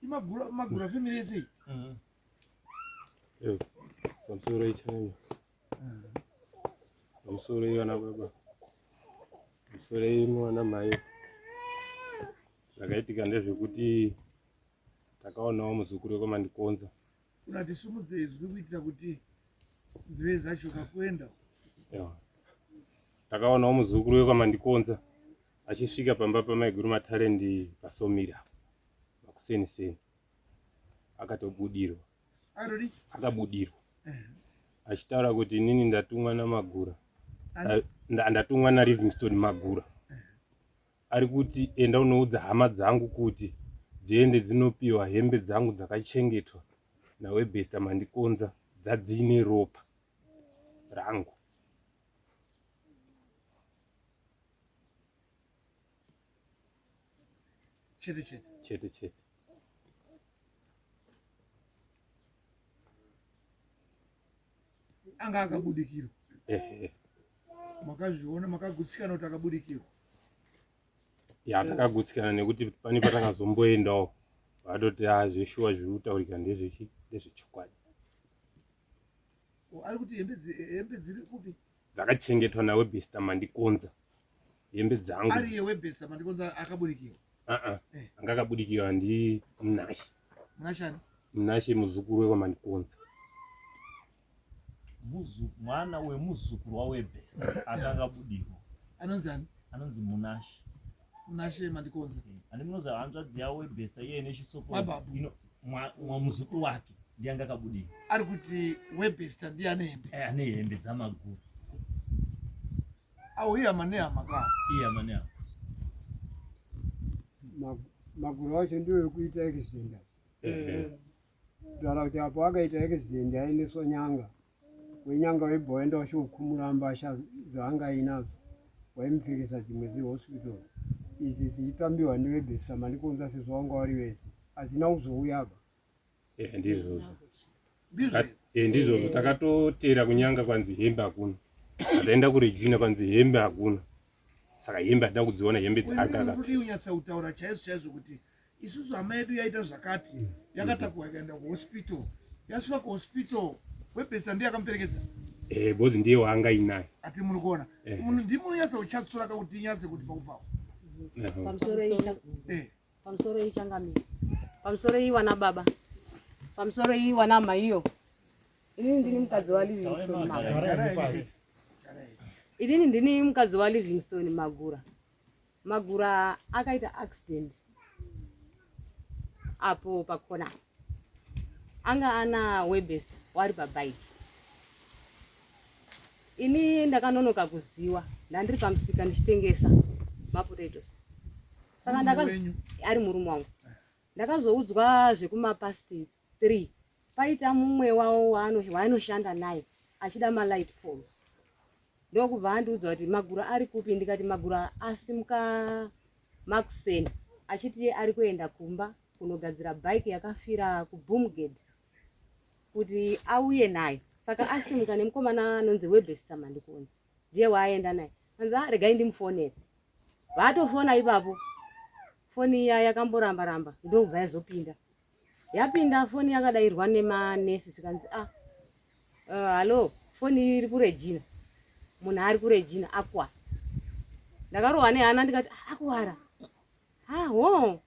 Imagura magura family yese iyi. Eh, pamusoro ichana. Pamusoro iyo ana baba. Pamusoro iyo ana mai. Zvakaitika ndezvekuti takaonawo muzukuru wekwaMandikonza. Unatisumudze izwi kuitira kuti nzeve dzacho kakuenda. Yeah. Takaonawo muzukuru wekwaMandikonza achisvika pamba pamaiguru Matarendi pasomira makuseni seni akatobudirwa akabudirwa achitaura kuti inini ndatumwa namagura ndatumwa nalivingston magura ari kuti enda unoudza hama dzangu kuti dziende dzinopiwa hembe dzangu dzakachengetwa nawebester mandikonza dzadziine ropa rangu chete chete chete chete anga akabudikirwa ehe makazviona makagutsikana kuti akabudikirwa ya takagutsikana nekuti pane patakazomboendawo vatoti a ah, zveshuwa zviri kutaurika ndezvechi ndezvechokwadi ari kuti hembe dziri kupi dzakachengetwa nawebester mandikonza hembe dzangu ari iye webester mandikonza akaburikirwa aa eh. anga akabudikirwa ndi mnashe mnashe ani mnashe muzukuru wekwamandikonza mwana wemuzukuru wawebester akanga abudirwa anonzi ani anonzi munashe munashe mandikonza eh, ani munoziva hanzvadzi yawebester iye nechisoko muzukuru wake ndiye anga akabudira ari kuti webester ndiye ane hembe eh, ane hembe dzamaguru awo ihama nehama ka ihama nehama maguru acho ndiwo ekuita accident kutaura kuti apo akaita accident aendeswa nyanga wenyanga webva waenda washokumura mbasha dzaanga ainadzo waimupfekesa dzimwe dzehospital idzi dzichitambiwa newebhesa manikonza sezvo wanga wari vese hazina kuzouya apa Eh, ndizvozvo eh, ndizvozvo takatoteera kunyanga kwanzi hembe hakuna ataenda kuregina kwanzi hembe hakuna saka hembe hatina kudziona hembe dzakakudii unyatsa kutaura chaizvo chaizvo kuti isusu hama yedu yaita zvakati mm. yakatakurwa ikaenda kuhospital yasvika kuhospital webhesa ndiye akamuperekedza eh, bozi ndiye waanga inaye ati muri kuona munhu ndimunonyatsa kuchatsura kakuti inyatse kuti pakupawo pamusoro Pamusoro iyi changamire. Pamusoro iyi wana baba. Pamusoro iyi wana maiyo. Inini ndini mukadzi wa Livingstone Magura. Inini ndini mukadzi wa Livingstone Magura. Magura akaita accident apo pakona. Anga ana Webest wari pabike. Ini ndakanonoka kuziwa ndandiri pamusika ndichitengesa mapotatoes. Saka ndaka ari murume wangu. Ndakazoudzwa zvekumapast 3 paita mumwe wavo waanoshanda naye achida malight poles. Ndokubva andiudza kuti magura ari kupi ndikati magura asimuka makuseni achiti ari kuenda kumba kunogadzira bike yakafira kuboomgate kuti auye nayo saka asimuka nemukomana anonzi webester mandikonzi ndiye waaenda naye anzi ah, regai ndimufonere vatofona ipapo foni iya yakamboramba ramba ndokubva yazopinda yapinda foni yakadairwa nemanesi zvikanzi ah hallo foni iri kuregina munhu ari kuregina akuwara ndakarohwa nehana ndikati ah, akuwara ah ho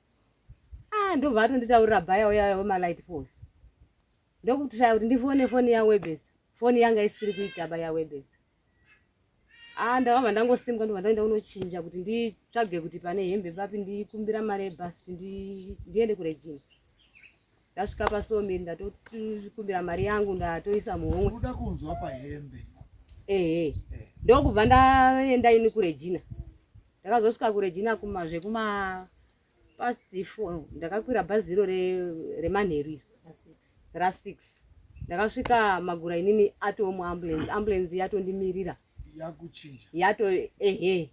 ah ndobva atonditaurira bhaya uya wemalight force ndokutraya kuti ndifone foni yawebes foni yanga isiri kuitaba yawebes ah ndakabva ndangosimuka ndobva ndaenda kunochinja kuti nditsvage kuti pane hembe papi ndikumbira mari yebhasi kuti ndiende kuregina ndasvika pasomiri ndatokumbira mari yangu ndatoisa muhomwe unoda kunzwa pahembe ehe eh. ndokubva ndaenda ini kuregina ndakazosvika kuregina kuma zvekuma past four ndakakwira bhazi iro remanheru iro ra6 ndakasvika magura inini atoo muambulance ambulance yatondimirira yakuchinja yato ehe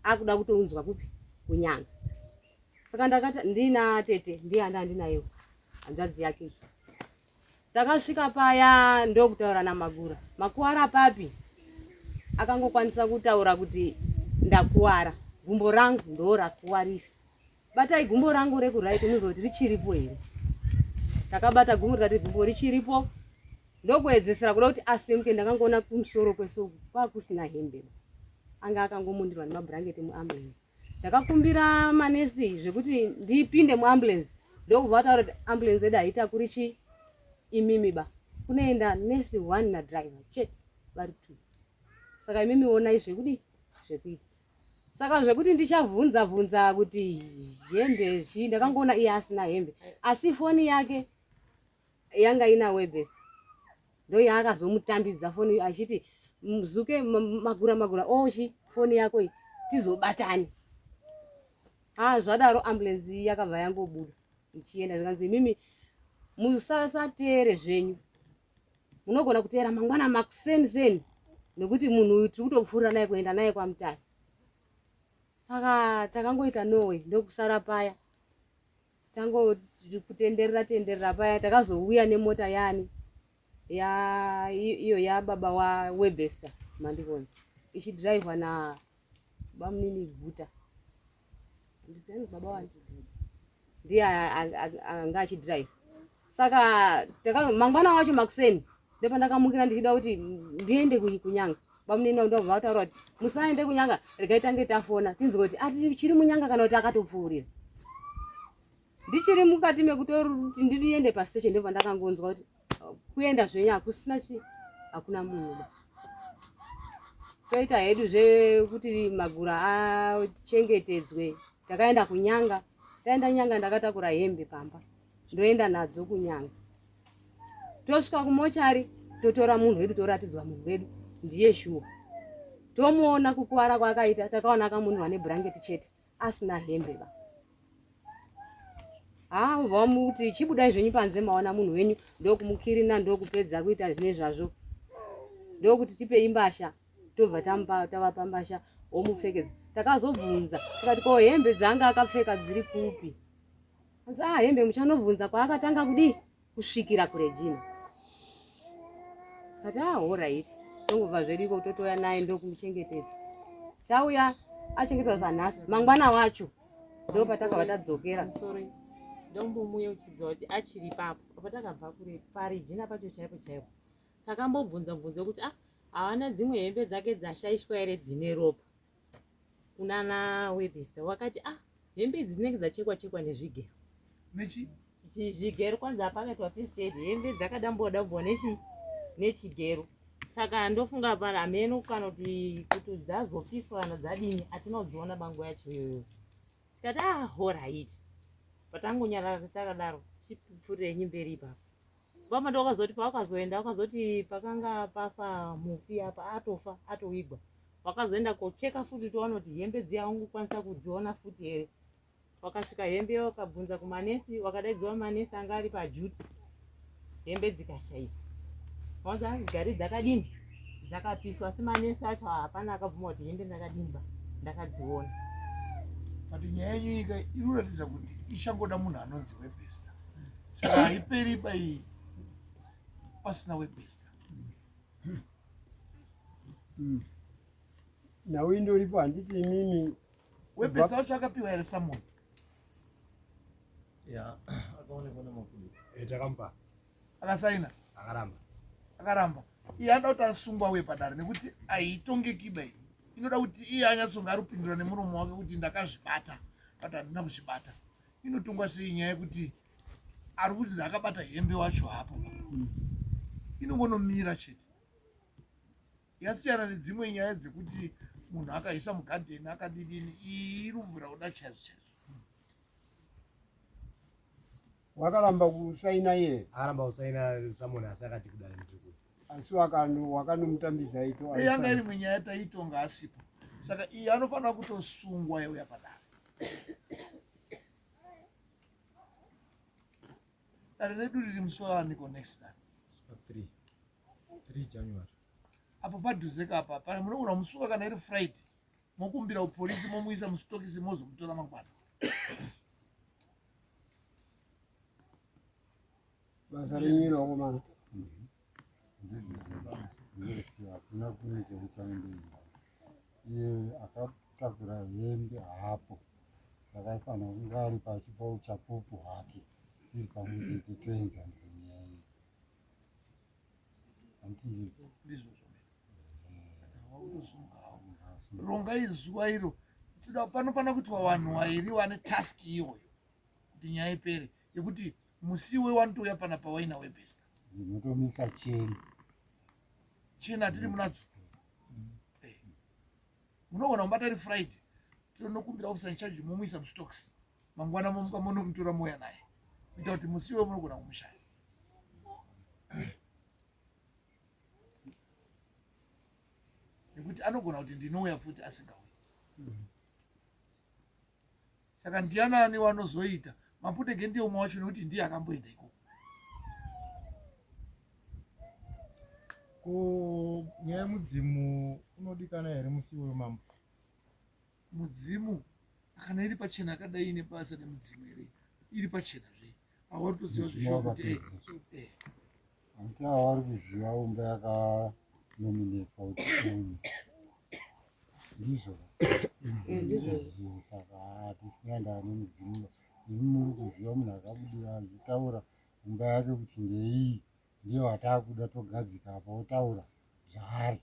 akuda kutounzwa kupi kunyanga saka ndakati ndina tete ndiye anda ndinayo hanzvadzi yake iyi Takasvika paya ndokutaura naMagura. Makuwara papi? Akangokwanisa kutaura kuti ndakuwara. Gumbo rangu ndorakuwarisa. Batai gumbo rangu rekuright muzoti richiripo here? Takabata gumbo tikati gumbo richiripo. Ndokuedzesera kuda kuti asimuke ndakangoona kumusoro kwese uku kwakusina hembe. Anga akangomundirwa nemabhurangeti muambulance. Ndakakumbira manesi zvekuti ndipinde muambulance ndokubva vataura kuti ambulance yedu haitakuri chi imimi ba. Kunoenda nesi one nadriver chete vari two. Saka imimi onai zvekudii zvekuita. Saka zvekuti ndichavhunza vhunza kuti hembe chii ndakangoona iye asina hembe asi foni yake yanga ina webes ndoyaakazomutambidza foni achiti zuke magura magura ochi oh, foni yako iyi tizobatane ha zvadaro ambulance yakabva yangobuda ichienda zvikanzi imimi musasateere zvenyu munogona kuteera mangwana makuseni seni nekuti munhu uyu tiri kutopfuurira naye kuenda naye kwamutare saka takangoita nowe ndokusara paya tangokutenderera tenderera paya takazouya nemota yani ya iyo yababa wa webester mandikonza ichidhiraivwa na bamunini guta ndisani baba wani ndiye anga achidhiraivha saka mangwana wacho makuseni ndopandakamukira ndichida kuti ndiende kunyanga bamunini vangu ndobva vataura kuti musaende kunyanga regai tange tafona tinzwe kuti ati chiri munyanga kana kuti akatopfuurira ndichiri mukati mekutori ndiende pastation ndobva ndakangonzwa kuti kuenda zvenyu hakusina chi hakuna munhu ba toita hedu zvekuti magura achengetedzwe takaenda kunyanga taenda nyanga ndakatakura hembe pamba ndoenda nadzo kunyanga tosvika kumochari totora munhu wedu toratidzwa munhu wedu ndiye shuwa tomuona kukuvara kwaakaita takaona akamunirwa nebhurangeti chete asina hembe ba haa vamuti chibudai zvenyu panze maona munhu wenyu ndokumukirina ndokupedza kuita zvine zvazvo ndokuti tipe imbasha tobva tamupa tavapa mbasha womupfekedza takazobvunza tikati ko hembe dzaanga akapfeka dziri kupi anzi ah hembe muchanobvunza kwaakatanga kudii kusvikira kuregina kati ah horait tongobva zvedu iko totouya naye ndokumuchengetedza tauya achengetedzwa sanhasi mangwana wacho ndopatakabva tadzokera ndombomuye uchiziva kuti achiri papo apa takabva kure paregina pacho chaipo chaipo takambobvunza bvunza kuti ah hawana dzimwe hembe dzake dzashaishwa here dzine ropa kunana webester wakati ah hembe idzi dzinenge dzachekwa chekwa nezvigero nechi zvigero kwanzi apakaitwa first aid hembe dzakadambuwa dambuwa nechi nechigero saka ndofunga pana hameno kana kuti kuti dzazopiswa kana dzadini hatina kudziona bango yacho iyoyo tikati ah horait patangonyarara takadaro chipfuurirenyi mberi ipapo vamwe ndokazoti pawakazoenda wakazoti pakanga pafa mufi apa atofa atowigwa wakazoenda kocheka futi toona kuti hembe dziya ungokwanisa kudziona futi here wakasvika hembe wakabvunza kumanesi wakadaidziwa manesi anga ari paduty hembe dzikashaikwa wanza gari dzakadini dzakapiswa asi manesi acho hapana akabvuma kuti hembe ndakadini ba ndakadziona but nyaya yenyu ika inoratidza kuti ichangoda munhu anonzi webester saka haiperi bai pasina webester Nhau indoripo handiti imimi webester wacho akapiwa here summon ya akaonekwa nemakudo Eh, takamupa akasaina akaramba akaramba iye anoda kuti asungwa uye padare nekuti haitongeki bai inoda kuti iye anyatsonge ari kupindura nemuromo wake kuti ndakazvibata but handina kuzvibata inotongwa sei nyaya yekuti ari kuti akabata hembe wacho hapo inongonomira chete yasiyana nedzimwe nyaya dzekuti munhu akaisa mugadheni akadidini iyi iri kubvira kuda chaizvo chaizvo wakaramba kusaina iye akaramba kusaina summon asi akati kudare ndiri asi wakanomutambidza ito yanga iri imwe nyaya taitonga asipo saka iye anofanira kutosungwa yauya padare dare redu riri musi waaniko next time 3 3 January apo padhuze kapa pane munogona kumusunga kana iri Friday mokumbira kupolisi momuisa musitokisi mozomutora mangwana basa renyu rokomana hakuna kune chauchandoita iye akatakura hembe hapo saka aifanira kunge ari pachipa uchapupu hwake. Tiri pamwe chete toenzanisa nyaya iyi. Handiti ndizvozvo saka wakutosungawo rongai zuva iro tinoda panofanira kuitwa vanhu vairi vane task iyoyo kuti nyaya ipere yekuti musi iwe wanotouya pana pawaina webesta ndinotomisa cheni cheni hatiri munadzo eh. munogona kubata iri friday tinokumbira officer in charge momuisa mustocks mangwana momuka monomutora mouya naye kuita kuti musi iwe munogona kumushaya nekuti anogona kuti ndinouya futi asingauyi saka ndianani wanozoita maputege ndiye umwe wacho nekuti ndiye akamboenda ikoko ko nyaya yemudzimu unodikana here musi iwoyo mambo mudzimu kana iri pachena akadai ine basa nemudzimu here iri pachena zve awari kutoziva zvishuwa kuti eh, eh. Hanti ava vari kuziva umba yakanominetwa kuti uyu ndizvo ndizvo saka hatisina ndaa nemudzimu imi muri kuziva munhu akabudira achitaura umba yake kuti ndeiyi ndiye wataakuda togadzika apa otaura zvaari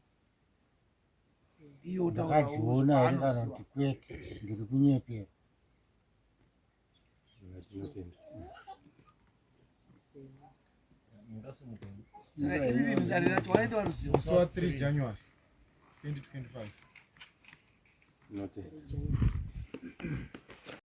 ndakadziona here kana kuti kwete ndiri kunyepera Musi wa 3 January 2025. Tinotenda.